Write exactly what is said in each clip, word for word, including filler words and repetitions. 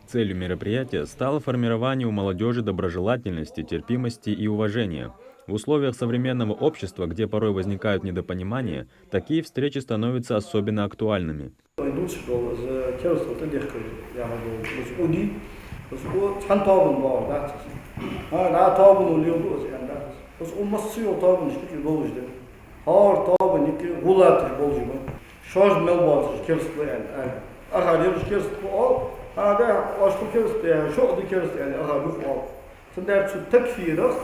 Целью мероприятия стало формирование у молодёжи доброжелательности, терпимости и уважения. В условиях современного общества, где порой возникают недопонимания, такие встречи становятся особенно актуальными. Вай дувцаш дола из керста тӀадехкар яхар дола из ӏу да, из ӏу цхьан тоабан боагӏар дац из. ХӀа, дӏа тоабано леладу из аьнна дац из. Из ӏу массайола тоабанашта юкъе долаш да. ХӀара тоабан юкъе гӏулакхаш болаш ба. Шоаш мел боацаш керста ба аьнна, аьнна. Ахар ераш керста ба оал, хӀа, да, оаш фу керста да, шо а да керста аьнна, ахар юха оал. Цудухьа цу такфирах,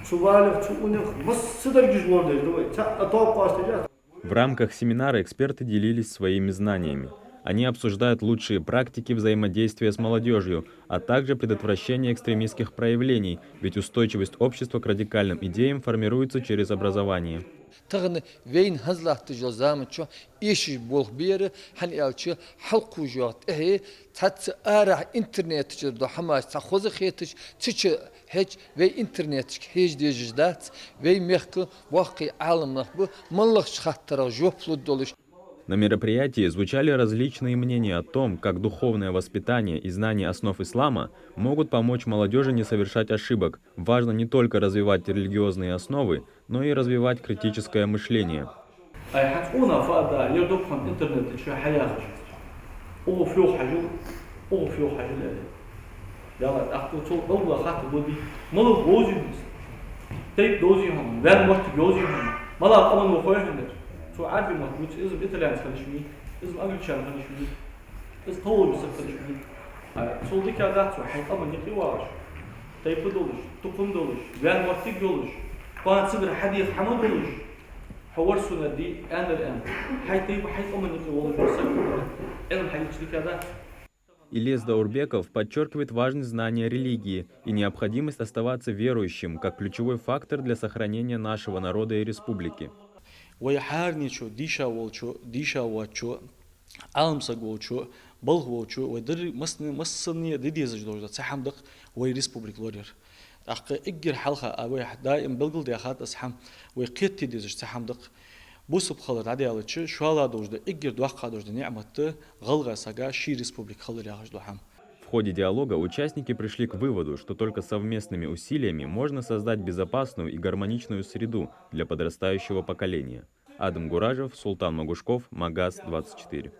цу валех, цу ӏунех масса даргаш лорадеш да вай. Цхьа а тоба къоастадеш. В рамках семинара эксперты делились своими знаниями. Они обсуждают лучшие практики взаимодействия с молодёжью, а также предотвращение экстремистских проявлений, ведь устойчивость общества к радикальным идеям формируется через образование. Тахан вайна хӏанз латташ йола заман чу эшаш болх ба ер, хӏана аьлча хьалкхувш йоагӏа тӏехье цхьацца арахьа интернета чура дола хӏамаш цхьа хоза хеташ, цу чу хьежача вай интернеташка хьежа дезаш дац, вай мехка боккхий ӏаламнах ба, моллагӏча хаттарах жоп лургдолаш. На мероприятии звучали различные мнения о том, как духовное воспитание и знание основ ислама могут помочь молодёжи не совершать ошибок. Важно не только развивать религиозные основы, но и развивать критическое мышление. Ай, хьа цкъона фаъда, ер дукха хӏама интернета чу хьаяхаш. Укхо фу йоах хьажал, укхо фу йоах хьажал аьле. Дала тӏаккха цо Аллахӏа хаттар додий, малав вовзаш из? Тайпа довзий хьона, ваьнна моттиг йовзий хьона, малагӏча къаман ва хой хьона ер? Цо ӏарбий мотт дувц, из-м итальянца хилаш ма йий, из-м англичанца хилаш ма йий, из-м кхы вовзаш саг хилаш ма йий. Ай, цул дикагӏа дац цо хьай къаман юкъе вагӏаш, тайпа долаш, тукхам долаш, ваьнна моттиг йолаш, кхоана цигара хьадеха хӏама долаш, хьо вар сона ди, аьннар аьнна, хьай тайпа, хьай къаман юкъе волаш вола саг, ӏилма хьаийцача дикагӏа дац. Илез Даурбеков подчёркивает важность знания религии и необходимость оставаться верующим как ключевой фактор для сохранения нашего народа и республики. Вай хӏаране чу, дийша волчо, дийша воацачо, ӏаламсаг волчо, балха волчо, вай деррига массане, массане де дезаш долаш да цхьа хӏама да-кх вай республика лораяр. Тӏаккха эггара хьалха а вай даим белгалдаьхад из хӏама, вай кхетаде дезаш цхьа хӏама да-кх. Бусалба хилар дӏадаьлча, шоллагӏа долаш да, эггара доккхагӏа долаш да ниӏмат да гӏалгӏай сага ший республика хилар яхаш дола хӏама. В ходе диалога участники пришли к выводу, что только совместными усилиями можно создать безопасную и гармоничную среду для подрастающего поколения. Адам Гуражев, Султан Магушков, Магас двадцать четыре.